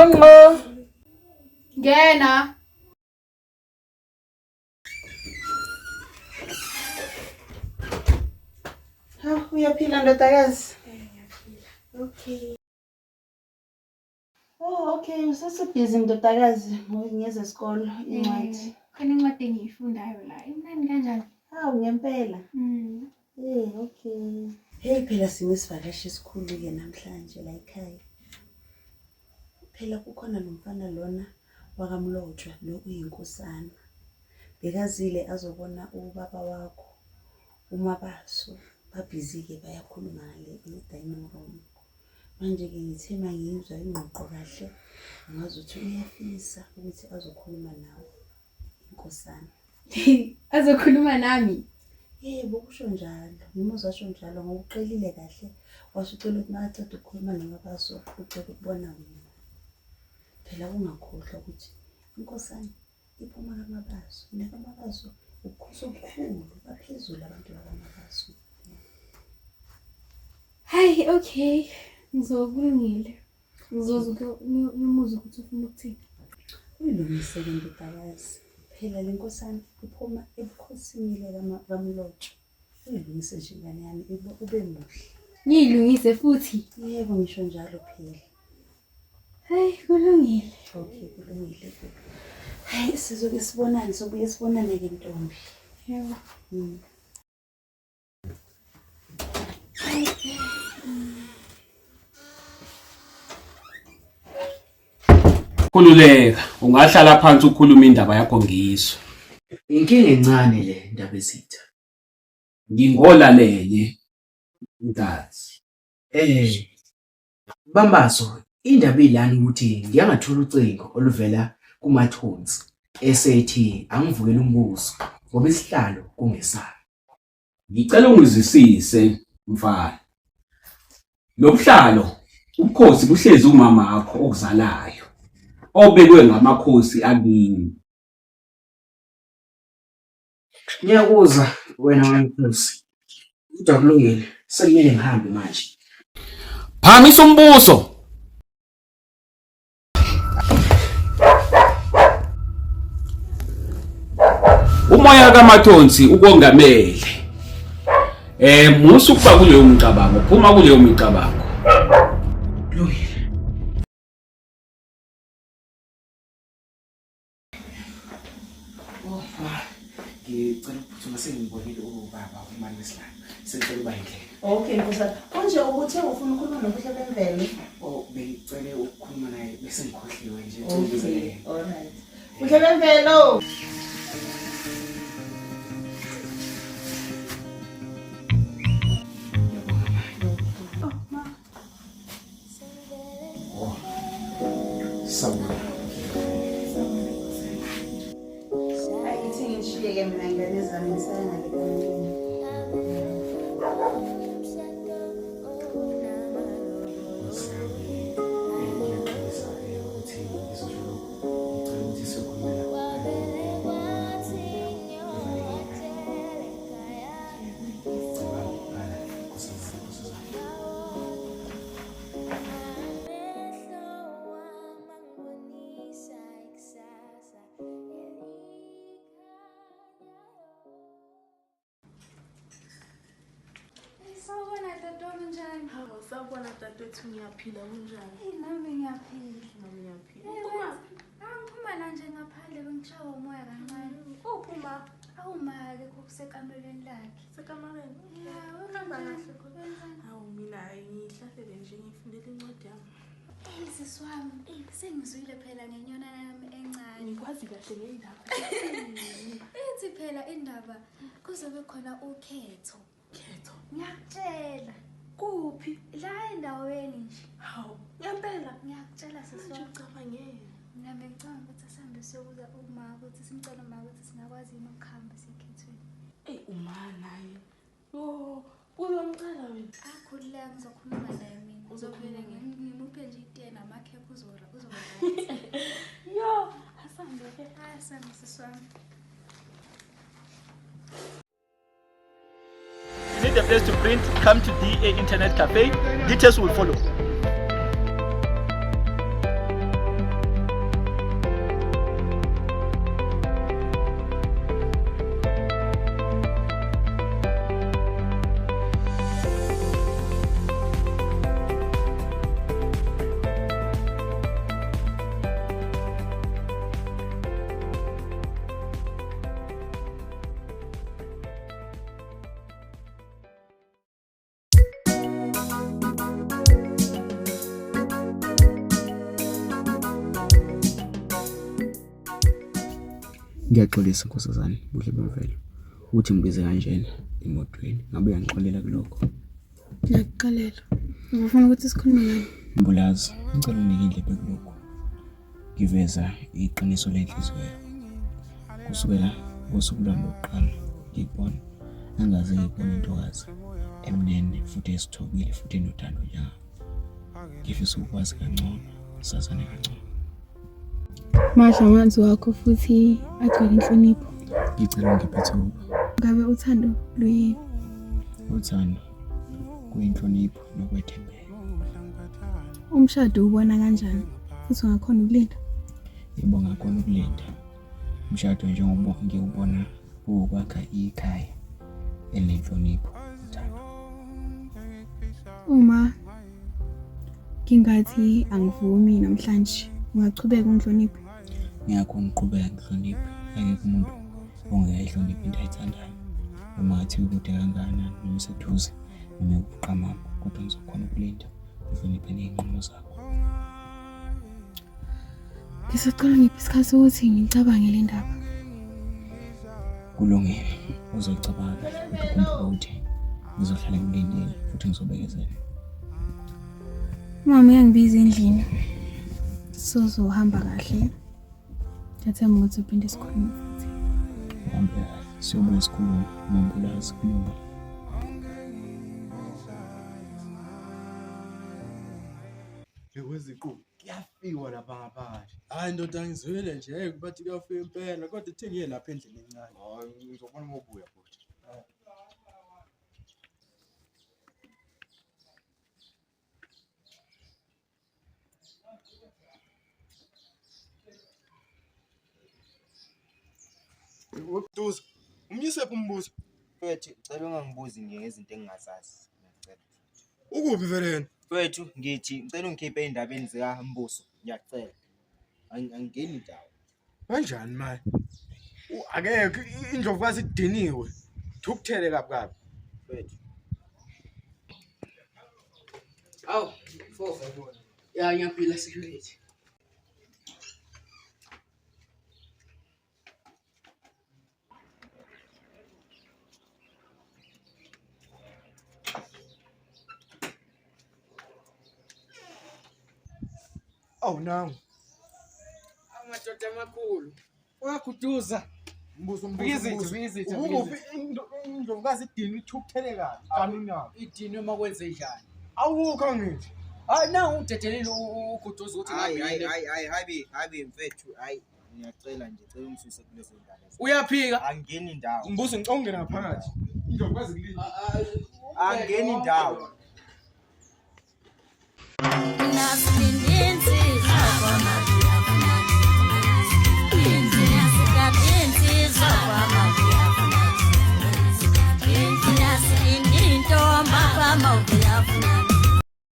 Ngqongqo. Ngena. Hawu, uyaphila ndodakazi? Okay. Oh, okay, usasebhizi ndodakazi ngezesikolo incwadi. Eh, khona incwadi engiyifundayo la. Imnandi kanjani? Hawu, ngempela. Eh, okay. Hey, phela sinesivakashi esikhulu-ke namhlanje la ekhaya. Phela kukhona lo mfana lona wakaMlotshwa lo uyinkosana. Bekazile azobona ubaba wakho uMabaso. Babhizi-ke bayakhuluma ngale e-dining room. Manje-ke ngithe uma ngiyizwa ingxoxo kahle, ngazuthi uyafisa ukuthi azokhuluma nawe inkosana. Azokhuluma nami? Yebo, kusho njalo. Ngimuzwa asho njalo ngoba uqelile kahle. Wase ucela ukuthi makaceda ukukhuluma noMabaso ucela ukubona wena. Phela ungakhohlwa ukuthi inkosana iphuma kaMabaso. NekaMabaso ubukhosi obukhulu, baphezulu abantu bakaMabaso. Hayi, okay. Ngizokulungile. Ngizoze ngimuzwe ukuthi ufuna ukuthini. Uyilungise-ke ndodakazi. Phela le nkosana iphuma ebukhosini kaMlotshwa. Uyilungise nje ingane yami ube muhle. Ngiyilungise futhi? Yebo, ngisho njalo phela. Hayi, kulungile. Okay, kulungile. Hayi, sizoke sibonane, sobuye sibonane-ke ntombi. Yebo. Khululeka, ungahlala phansi ukhulume indaba yakho ngizwe. Inkinga encane le ndaba ezitha. Ngingolalele Mntazi. Eh, Bambaso, indaba ilana ukuthi ngiyangathola ucingo oluvela kuMathonsi esethi angivukele umbuso ngoba isihlalo kungesami. Ngicela ungizwisise mfana. Lobuhlalo ubukhosi buhlezi umama wakho okuzalayo obekwe ngamakhosi akini. Ngiyakuzwa wena wemkhosi. Kodwa kulungile, sekumele ngihambe manje. Phakamisa umbuso. Umoya kaMathonsi ukongamele. Eh musa ukuba kuleyo micabango, phuma kuleyo micabango. Kulungile. Oh, ma, ngicela ukuphuthuma sengibonile ubaba umani wesilanga. Sengicela uba indlela. Okay, nkosana. Konje ubuthe ufuna ukukhuluma nobuhle bemvelo? Oh, bengicele ukukhuluma naye bese ngikhohliwe nje. Okay, all right. Buhle bemvelo. Sawubona. Hayi ithi ngishiyeke mina ingane zami ngisaya ngale kancane. Ngiyaxolisa ukuthi ngizosho lokhu. Ngicela ukuthi siyokhulumela Sawubona dadewethu, kunjani? Hawu, sawubona dadewethu, ngiyaphila kunjani? Hey, nami ngiyaphila. Nami ngiyaphila. Hey, Uphumaphi? Angiphuma la nje ngaphandle bengishawa umoya kancane. Uphi uma? Awu ma akekho kusekamelweni lakhe. Sekamelweni? Ya, Uhamba wenzani? kahle khona. Wenzani? Hawu mina ngiyihlalele nje ngifundela incwadi yami. Hey sisi wami, hey sengizwile phela ngenyonana yami encane. Ngikwazi kahle ngendaba. Ithi phela indaba kuzobe khona ukhetho. Khetho. Ngiyakutshela. Kuphi? La endaweni nje. Hawu, ngempela. Ngiyakutshela sisi Manje wami. ucabangele. Mina bengicabanga ukuthi asihambe siyobuza uma ukuthi simcele uma ukuthi singakwazi yini ukuhamba siyekhethweni. Ey uma naye. Yo, uyomcela wena. Akhululeka ngizokhuluma naye mina. Ngizovele Uzokhuluma naye. ngimuphe nje itiye namakhekhe uzora uzoba right. Yo, asambe ke. Hayi sami sisi wami. You need a place to print, come to DA Internet Cafe. Details will follow. Ngiyaxolisa nkosazane, buhle bemvelo ukuthi ngibize kanjena emotweni. Ngabe uyangixolela kulokho? Ngiyakuxolela. Ubufuna ukuthi sikhulume ngani? Mbulazi, ngicela unginike indlebe kulokhu. Ngiveza iqiniso lenhliziyo yakho. Kusukela ngosuku lwami lokuqala ngikubona, angaze ngikubone intokazi emnene futhi esithobile futhi enothando njengawe. Ngifisa ukwazi kangcono, sazane kangcono. Masha amazwi wakho futhi agcwele inhlonipho. Ngicela ungiphe ithuba. Ngabe uthando luyini? Uthando kuyinhlonipho nokwethembeka. Umshado uwubona kanjani? Futhi ungakhona ukulinda? Yebo, ngakhona ukulinda. Umshado njengoba ngiwubona kuwukwakha ikhaya elinenhlonipho nothando. Uma ngingathi angivumi namhlanje, ungachubeka ungihloniphe? Ngiyakhona ukuqhubeka ngihloniphe. Akekho umuntu ongeke ayihloniphe into ayithandayo. Noma ngathiwa ikude kangakanani noma iseduze noma ikubuqamama, kodwa ngizokhona ukulinda ngihloniphe ney'nqumo zakho. Ngisacela ngiphe isikhathi sokuthi ngicabange le ndaba. Kulungile, uzoyicabanga kahle kodwa ukhumbule ukuthi ngizohlala ngikulindile futhi ngizobekezela. Umama uyangibiza endlini. Sozohamba kahle. Ngiyathemba ukuthi uphinde sikhulume futhi. Uhambe kahle, siyobuye sikhulume noMbulazi kulungile. Ngekweziqu kuyafiwa lapha ngaphakathi. Hayi ndoda ngizwile nje hey bathi kuyafika impela kodwa ithe ngiye lapha endlini encane. Hayi ngizobona uma ubuya bhuti. Duza, umyisephi umbuzo? Mfethu, ngicela ungangibuzi nje ngezinto engingazazi. Ngiyacela. Ukuphi vele yena? Mfethu, ngithi ngicela ungikhiphe ey'ndabeni zikaMbuso. Ngiyacela. Angingeni ndawo. Kanjani manje? Akekho indlovukazi idiniwe. Thukuthele kabi kabi. Mfethu. Awu, mfo. Ya ngiyaphila security. Awu nangu. Amadoda amakhulu. Uyaguduza. Mbuso mbuso. Bikizitha, mbuso. bikizitha, Ukuphi bikizitha. indlovukazi idiniwe ithukuthele kabi. Kanti unyawo. Idinwe uma kwenze njani? Awukho angithi. Hayi nangu udedelile uguduza ukuthi Hayi ngabe hayi yini. hayi hayi hayi hayi mfethu hayi ngiyacela nje cela ungisuse kulezo ndaba. Uyaphika. Angeni ndawo. Mbuso ngicela ungene ngaphakathi. Indlovukazi kulindile. Angeni ndawo. Intombi